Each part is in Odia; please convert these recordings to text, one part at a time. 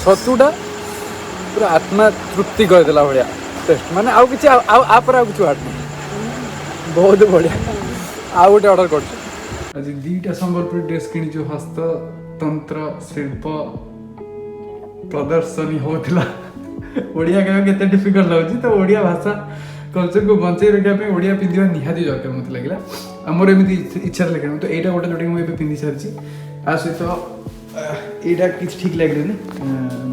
ଛତୁଟା ପୁରା ଆତ୍ମା ତୃପ୍ତି କରିଦେଲା ଭଳିଆ ଟେଷ୍ଟ, ମାନେ ଆଉ କିଛି ଆଉ ଆପରେ ଆଉ କିଛି ୱାର୍ଡ଼ ନାହିଁ। ବହୁତ ବଢ଼ିଆ। ଆଉ ଗୋଟେ ଅର୍ଡ଼ର କରୁଛୁ। ଆଜି ଦୁଇଟା ସମ୍ବଲପୁରୀ ଡ୍ରେସ୍ କିଣିଛୁ। ହସ୍ତତନ୍ତ୍ର ଶିଳ୍ପ ପ୍ରଦର୍ଶନୀ ହେଉଥିଲା। ଓଡ଼ିଆ କହିବା କେତେ ଡିଫିକଲ୍ଟ ଲାଗୁଛି। ତ ଓଡ଼ିଆ ଭାଷା କଲଚରକୁ ବଞ୍ଚେଇ ରଖିବା ପାଇଁ ଓଡ଼ିଆ ପିନ୍ଧିବା ନିହାତି ଦରକାର ମୋତେ ଲାଗିଲା। ଆଉ ମୋର ଏମିତି ଇଚ୍ଛା ଥିଲା କିଣିବାକୁ। ତ ଏଇଟା ଗୋଟେ ଯେଉଁଟାକି ମୁଁ ଏବେ ପିନ୍ଧି ସାରିଛି। ତା ସହିତ ଏଇଟା କିଛି ଠିକ୍ ଲାଗିଲାନି,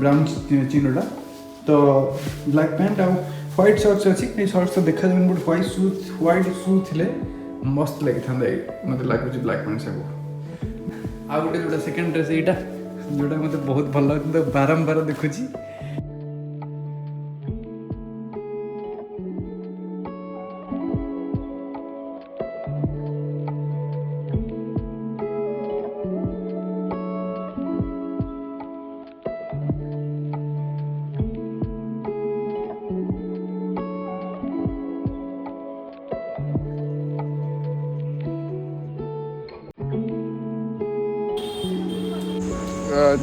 ବ୍ରାଉନ୍ ଚିହ୍ନଟା। ତ ବ୍ଲାକ୍ ପ୍ୟାଣ୍ଟ ଆଉ ହ୍ୱାଇଟ୍ ସର୍ଟସ୍ ଅଛି। ଏଇ ସର୍ଟସ୍ ତ ଦେଖାଯାଉନି, ବଟ୍ ହ୍ୱାଇଟ୍ ସୁ ଥିଲେ ମସ୍ତ ଲାଗିଥାନ୍ତା ଏଇ ମୋତେ ଲାଗୁଛି ବ୍ଲାକ୍ ପ୍ୟାଣ୍ଟ ସବୁ। ଆଉ ଗୋଟେ ଯେଉଁଟା ସେକେଣ୍ଡ ଡ୍ରେସ୍ ଏଇଟା, ଯେଉଁଟା ମୋତେ ବହୁତ ଭଲ ଲାଗୁଛି, ତ ବାରମ୍ବାର ଦେଖୁଛି।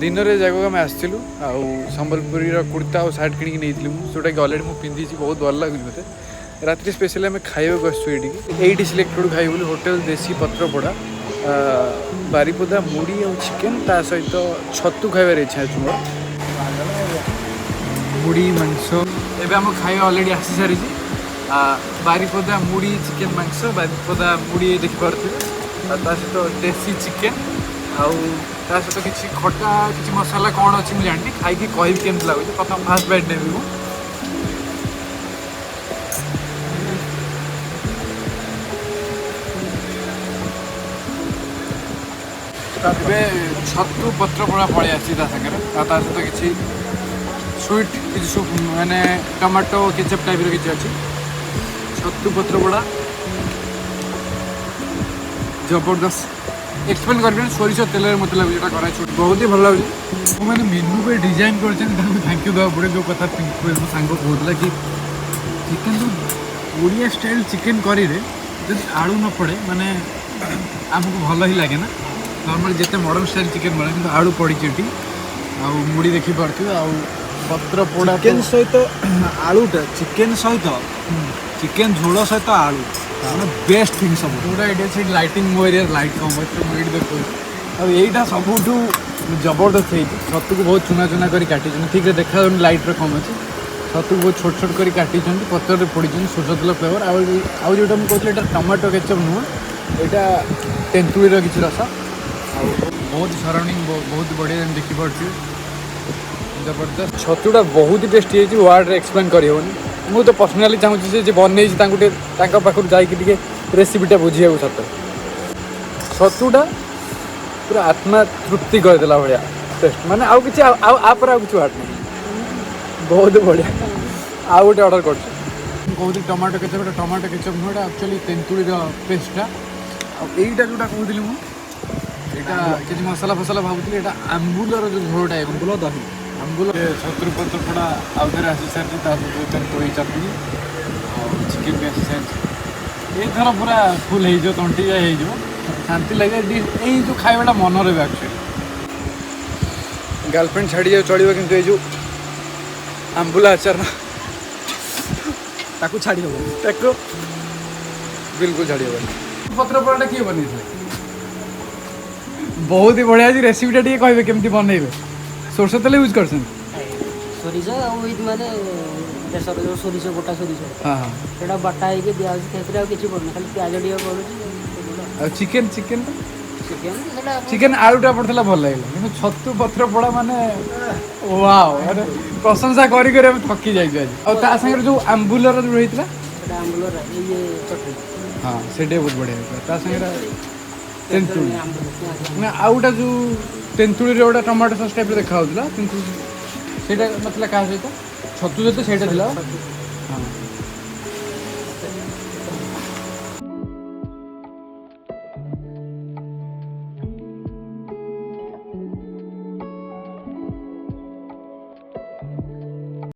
ଦିନରେ ଜାଗାକୁ ଆମେ ଆସିଥିଲୁ ଆଉ ସମ୍ବଲପୁରୀର କୁର୍ତ୍ତା ଆଉ ସାର୍ଟ କିଣିକି ନେଇଥିଲି ମୁଁ, ଯେଉଁଟାକି ଅଲରେଡ଼ି ମୁଁ ପିନ୍ଧିଛି, ବହୁତ ଭଲ ଲାଗୁଛି ମୋତେ। ରାତିରେ ସ୍ପେଶାଲି ଆମେ ଖାଇବାକୁ ଆସିଛୁ ଏଇଠିକି, ଏଇଠି ସିଲେକ୍ଟେଡ଼ ଖାଇବୁ ବୋଲି ହୋଟେଲ ଦେଶୀ ପତ୍ରପୋଡ଼ା, ବାରିପଦା ମୁଢ଼ି ଆଉ ଚିକେନ୍, ତା ସହିତ ଛତୁ ଖାଇବାର ଇଚ୍ଛା ଅଛି ମୋର। ମୁଢ଼ି ମାଂସ ଏବେ ଆମ ଖାଇବା ଅଲରେଡ଼ି ଆସିସାରିଛି। ବାରିପଦା ମୁଢ଼ି ଚିକେନ୍ ମାଂସ, ବାରିପଦା ମୁଢ଼ି ଦେଖିପାରୁଥିବେ, ଆଉ ତା ସହିତ ଦେଶୀ ଚିକେନ୍, ଆଉ ତା ସହିତ କିଛି ଖଟା, କିଛି ମସଲା କ'ଣ ଅଛି ମୁଁ ଜାଣିନି। ଖାଇକି କହିବି କେମିତି ଲାଗୁଛି। ପ୍ରଥମ ଫାଷ୍ଟ ବାଇଟ୍ ନେବି ମୁଁ। ଏବେ ଛତୁ ପତ୍ର ପୋଡ଼ା ପଳେଇ ଆସିଛି ତା ସାଙ୍ଗରେ, ଆଉ ତା ସହିତ କିଛି ସୁଇଟ୍, କିଛି ସୁପ୍, ମାନେ ଟମାଟୋ କେଚପ୍ ଟାଇପ୍ର କିଛି ଅଛି। ଛତୁ ପତ୍ର ପୋଡ଼ା ଜବରଦସ୍ତ, ଏକ୍ସପ୍ଲେନ୍ କରିପାରିବେନି। ସୋରିଷ ତେଲରେ ମୋତେ ଲାଗୁଛି ଏଇଟା କରାଯାଇଛି, ବହୁତ ହି ଭଲ ଲାଗୁଛି। ମାନେ ମେନୁ ବି ଡିଜାଇନ୍ କରିଛନ୍ତି, ତାଙ୍କୁ thank you ଦେବାକୁ ପଡ଼ିବ। ଯେଉଁ କଥା ପିଙ୍କୁ ମୋ ସାଙ୍ଗ କହୁଥିଲା କି ଚିକେନ୍ ଯେଉଁ ଓଡ଼ିଆ ଷ୍ଟାଇଲ୍ ଚିକେନ୍ କରିରେ ଯଦି ଆଳୁ ନ ପଡ଼େ, ମାନେ ଆମକୁ ଭଲ ହିଁ ଲାଗେ ନା। ନର୍ମାଲି ଯେତେ ମଡ଼ର୍ଣ୍ଣ ଷ୍ଟାଇଲ୍ ଚିକେନ୍ ବନେ, କିନ୍ତୁ ଆଳୁ ପଡ଼ିଛି ଏଠି। ଆଉ ମୁଢ଼ି ଦେଖିପାରୁଥିବେ ଆଉ ପତ୍ର ପୋଡ଼ା। ଚିକେନ୍ ସହିତ ଆଳୁଟା, ଚିକେନ୍ ସହିତ ଚିକେନ୍ ଝୋଳ ସହିତ ଆଳୁ ମାନେ ବେଷ୍ଟ ଥିଙ୍ଗ ସବୁ। ଯେଉଁଟା ଏଇଠି ଅଛି, ଲାଇଟିଂ, ମୋ ଏରିଆରେ ଲାଇଟ୍ କମ୍ ଅଛି, ତ ମୁଁ ଏଇଠି ଦେଖାଉଛି। ଆଉ ଏଇଟା ସବୁଠୁ ଜବରଦସ୍ତ ହେଇଛି। ଛତୁକୁ ବହୁତ ଚୁନା ଚୁନା କରି କାଟିଛନ୍ତି, ଠିକ୍ରେ ଦେଖାଯାଉନି, ଲାଇଟ୍ର କମ୍ ଅଛି। ଛତୁକୁ ବହୁତ ଛୋଟ ଛୋଟ କରି କାଟିଛନ୍ତି, ପତ୍ରରେ ପୋଡ଼ିଛନ୍ତି, ସୋରିଷ ତେଲ ଫ୍ଲେଭର। ଆଉ ଯେଉଁଟା ମୁଁ କହୁଥିଲି, ଏଇଟା ଟମାଟୋ କେଚପ୍ ନୁହଁ, ଏଇଟା ତେନ୍ତୁଳିର କିଛି ରସ। ଆଉ ବହୁତ ସରାଉଣ୍ଡିଂ ବହୁତ ବଢ଼ିଆ, ଯେମିତି ଦେଖିପାରୁଥିବେ, ଜବରଦସ୍ତ। ଛତୁଟା ବହୁତ ଟେଷ୍ଟି ହେଇଛି, ୱାର୍ଡ଼ରେ ଏକ୍ସପ୍ଲେନ୍ କରିହେବନି। ମୁଁ ତ ପର୍ସନାଲି ଚାହୁଁଛି ସେ ଯିଏ ବନେଇଛି ତାଙ୍କୁ ଟିକେ, ତାଙ୍କ ପାଖରୁ ଯାଇକି ଟିକେ ରେସିପିଟା ବୁଝିବାକୁ। ସତରେ ଛତୁଟା ପୁରା ଆତ୍ମା ତୃପ୍ତି କରିଦେଲା ଭଳିଆ ଟେଷ୍ଟ, ମାନେ ଆଉ କିଛି ଆଉ ଆପରେ ଆଉ କିଛି ୱାର୍ଡ଼ ନାହିଁ। ବହୁତ ବଢ଼ିଆ। ଆଉ ଗୋଟେ ଅର୍ଡ଼ର କରୁଛୁ। ମୁଁ କହୁଥିଲି ଟମାଟୋ କେଚପ୍, ଏଇଟା ଟମାଟୋ କେଚପ୍ ନୁହଁ, ଏଇଟା ଆକ୍ଚୁଆଲି ତେନ୍ତୁଳିର ପେଷ୍ଟଟା। ଆଉ ଏଇଟା ଯେଉଁଟା କହୁଥିଲି ମୁଁ, ଏଇଟା କିଛି ମସଲା ଫସଲା ଭାବୁଥିଲି, ଏଇଟା ଆମ୍ବୁଲର ଯେଉଁ ଝୋଳଟା, ଆମ୍ବୁଲ ଦହି। ଆମ୍ବୁଲ। ଛତୁ ପତ୍ର ପୋଡ଼ା ଆଉ ଥରେ ଆସି ସାରିଛି, ତା ସହିତ ତେନ୍ତୁଳି ଚଟଣି ଆଉ ଚିକେନ୍ ବି ଆସି ସାରିଛି। ଏଇଥର ପୁରା ଫୁଲ୍ ହେଇଯିବ, ତଣ୍ଟି ଯାଏ ହେଇଯିବ, ଶାନ୍ତି ଲାଗେ। ଏଇ ଯେଉଁ ଖାଇବାଟା ମନ ରହିବ। ଆକ୍ଚୁଆଲି ଗାର୍ଲଫ୍ରେଣ୍ଡ ଛାଡ଼ି ଯାଉ ଚଳିବ, କିନ୍ତୁ ଏଇ ଯେଉଁ ଆମ୍ବୁଲ ଆଚାର ନା, ତାକୁ ଛାଡ଼ି ହବ? ତାକୁ ବିଲକୁଲ ଛାଡ଼ି ହେବନି। ପତ୍ର ପୋଡ଼ାଟା କିଏ ବନେଇଥିଲେ? ବହୁତ ହି ବଢ଼ିଆ ଅଛି। ରେସିପିଟା ଟିକେ କହିବେ କେମିତି ବନେଇବେ? ସୋରିଷ ତେଲ ୟୁଜ୍ କରିଛନ୍ତି? ସୋରିଷ ଆଉ ୱିଥ୍ ମାନେ ବେସର, ଯେଉଁ ସୋରିଷ, ଗୋଟା ସୋରିଷ, ହଁ ହଁ ସେଇଟା ବଟା ହେଇକି ଦିଆହେଉଛି। ସେଥିରେ ଆଉ କିଛି ପଡ଼ୁନି, ଖାଲି ପିଆଜ ଟିକେ ପଡ଼ୁଛି। ଆଉ ଚିକେନ୍ ଚିକେନ୍ ଚିକେନ୍ ସେଇଟା ଚିକେନ୍ ଆଳୁଟା ପଡ଼ିଥିଲା, ଭଲ ଲାଗିଲା। କିନ୍ତୁ ଛତୁ ପତ୍ର ପୋଡ଼ା ମାନେ ୱାଓ, ମାନେ ପ୍ରଶଂସା କରି କରି ଆମେ ଥକି ଯାଇଛୁ ଆଜି। ଆଉ ତା ସାଙ୍ଗରେ ଯେଉଁ ଆମ୍ବୁଲର ଯେଉଁ ହେଇଥିଲା, ସେଇଟା ଆମ୍ବୁଲ ଇଏ ଚଟଣି। ହଁ, ସେଇଟା ବହୁତ ବଢ଼ିଆ ହେଇଥିଲା। ତା ସାଙ୍ଗରେ ତେନ୍ତୁଳି ଆମ୍ବୁଲ ପିଆଜ। ନା, ଆଉ ଗୋଟେ ଯେଉଁ ତେନ୍ତୁଳିର ଗୋଟେ ଟମାଟୋ ସସ୍ ଟାଇପ୍ର ଦେଖା ହେଉଥିଲା, କିନ୍ତୁ ସେଇଟା ନଥିଲା କାହା ସହିତ, ଛତୁ ସହିତ ସେଇଟା ଥିଲା। ହଁ।